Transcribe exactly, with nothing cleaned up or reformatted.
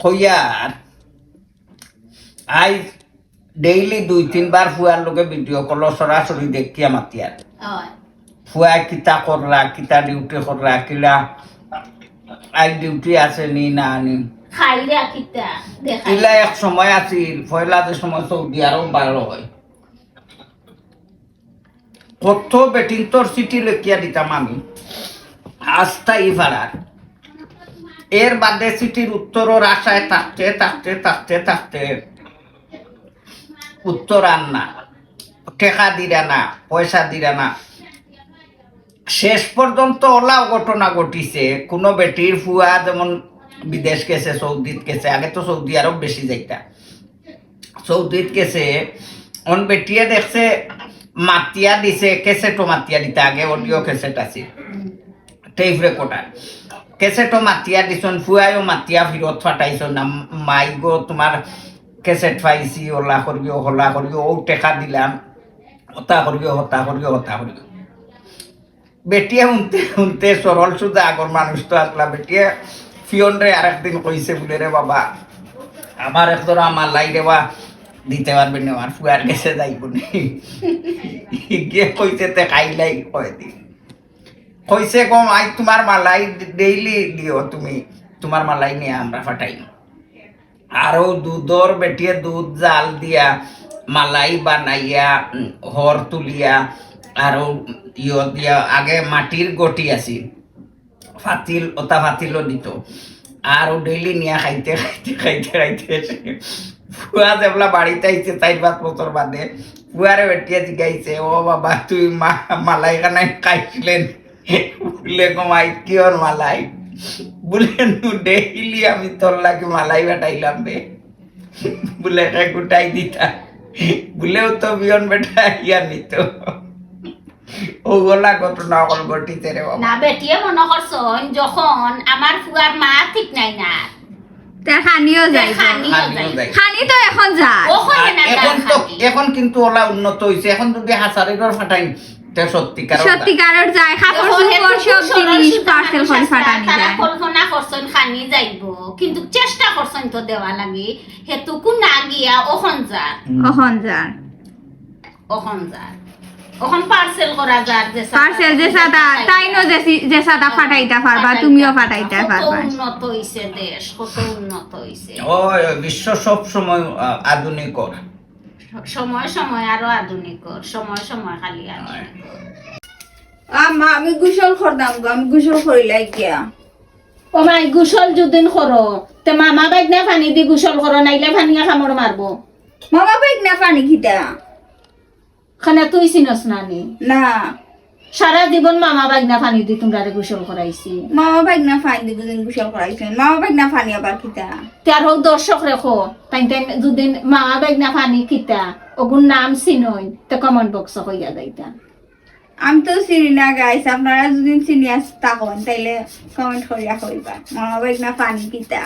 কইয়ার, আইজ ডেইলি দুই তিনবার ফুয়ার লগে ভিডিও কল সরাসরি দেখিয়া মাতিয়ার। ফুয়ায় কিতা কররা, কিতা ডিউটি কররা, কিলা আইজ ডিউটি আছে নি না নি। খাইরা কিতা দেখাই। ইলা এক সময় আছিল, পয়লা যে সময় সৌদি আরব ভালা অয়। কত বেটিন্তর চিঠি লেখিয়া দিতাম আমি, আস্তা ই ফাড়ার। এর বাদে চিঠির উত্তরর আশায় থাকতে, থাকতে, থাকতে, থাকতে উত্তর আর না, টেকা দিরা না, পয়সা দিরা না। শেষ পর্যন্ত অলা ঘটনা ঘটিছে, কুনু বেটির ফুয়া যেমন বিদেশ গেছে, সৌদিত গেছে, আগে তো সৌদি আরব বেশি যাইতা, সৌদিত গেছে, অন বেটিয়ে দেখছে, মাতিয়া দিছে, ক্যাসেটও মাতিয়া দিতা, আগে অডিও ক্যাসেট আছিল, টেপ রেকর্ডার, ক্যাসেটও মাতিয়া দিছন, ফুয়ায়ও মাতিয়া ফিরত ফাটাইছন না, "মাই গো, তুমার ক্যাসেট পাইছি, অলা করিও, হলা করিও, অউ টেকা দিলাম, হতা করিও, হতা করিও, হতা করিও।" বেটিয়ে হুনতে হুনতে সরল সুজা আগর মানুষ তো আছলা, বেটিয়ে পিয়নরে আরেকদিন কইছে বুলে, "রে বাবা, আমার এক জোড়া মালাই রে বা দিতে পারবে না, আমার ফুয়ার গেছে যাইব নি।" গিয়ে কইছে, "তে খাইলাই কয়দিন।" কইছে, "গো মাই, তুমার মালাই ডেইলি দিও তুমি, তুমার মালাই নিয়া আমরা ফাটাই।" আরো দুধর বেটিয়ে দুধ জাল দিয়া, মালাই বানাইয়া, উম, হর তুলিয়া, আরো ইয়ো দিয়া, আগে মাটির গটি আছিল, ফাতিল, ওটা ফাতিলও দিত। আর ও ডেইলি নিয়া খাইতে, খাইতে, খাইতে, খাইতে, ফুয়া যেবলা বাড়িত আইছে চাইর পাঁচ বছর বাদে, ফুয়ারে বেটিয়ে জিগাইছে, "ও বাবা, তুই মা-, মালাই খানায় খাইছলে নি?" বুলে, "গো মাই, কিওর মালাই?" বুলে, "নু ডেইলি আমি তোর লাগি মালাই ফাটাইলাম বে।" বুলে, "কে গুটাই দিতা?" বুলে, "ও তো পিয়ন বেটা আইয়া নিত।" অউ অলা ঘটনা অকল ঘটিছে রে বাবা। না, বেটিয়ে মনো করছইন, যখন আমার ফুয়ার মা ঠিক নাই না, তে খানিও তে যাইব। খানিও খানিও যাইব। যাইব। খানি তো এখন যা। অখন আর না এখন তার তো, খানি। এখন কিন্তু অলা উন্নত অইছে, এখন যদি হাসারিরর ফাটাইন, তে সত্যিকার অলা। সত্যিকারর যায়, কাপড় এখন চোপড় হেতু সব সরল জিনিস সুতা parcel মানুষ করে আছে, ফাটানি তারা যায়। কল্পনা করছইন খানি যাইব, কিন্তু চেষ্টা করছইন তো দেওয়া লাগি, হেতুকু না গিয়া অখন যার। হুম। অখন যার। অখন যার। অখন parcel করা যার, যে সাদা parcel যে সাদা, তাই ন যে সি-, যে সাদা ফাটাইতা পারবা, ফাটাইতা তুমিও পারবা। ফাটাইতা কত পারবা। উন্নত অইছে দেশ, কত উন্নত অইছে। ওই, ওই, বিশ্ব সব সময়, আ, আধুনিক অর। সময় সময় আরো আধুনিক অর, সময় সময় খালি আধুনিক অর। আম্মা, আমি গোসল করতাম গো, আমি গোসল করিলাই গিয়া। ও মাই, গোসল যুদিন করো, তে মামা বাইগনা পানি দি গোসল করো, নাইলে পানিয়ে কামড় মারবো। মামা বাইগনা পানি কিতা? খানা তুই চিনস না নি? না। সারা জীবন মামা বাইগনা পানি দি তুমরারে গোসল করাইছি। মামা বাইগনা পানি দি দুদিন গোসল করাইছইন। মামা বাইগনা পানি আবার কিতা? তে আর হউ দর্শকরে কও, তাইন তাইন দুদিন মামা বাইগনা পানি কিতা, অগুর নাম চিনইন, তে comment box-ও কইয়া যাইতা। আমি তো চিনি না guys, আপনারা যদি চিনিয়া থাকইন, তাইলে comment করিয়া কইবা। মামা বাইগনা পানি কিতা?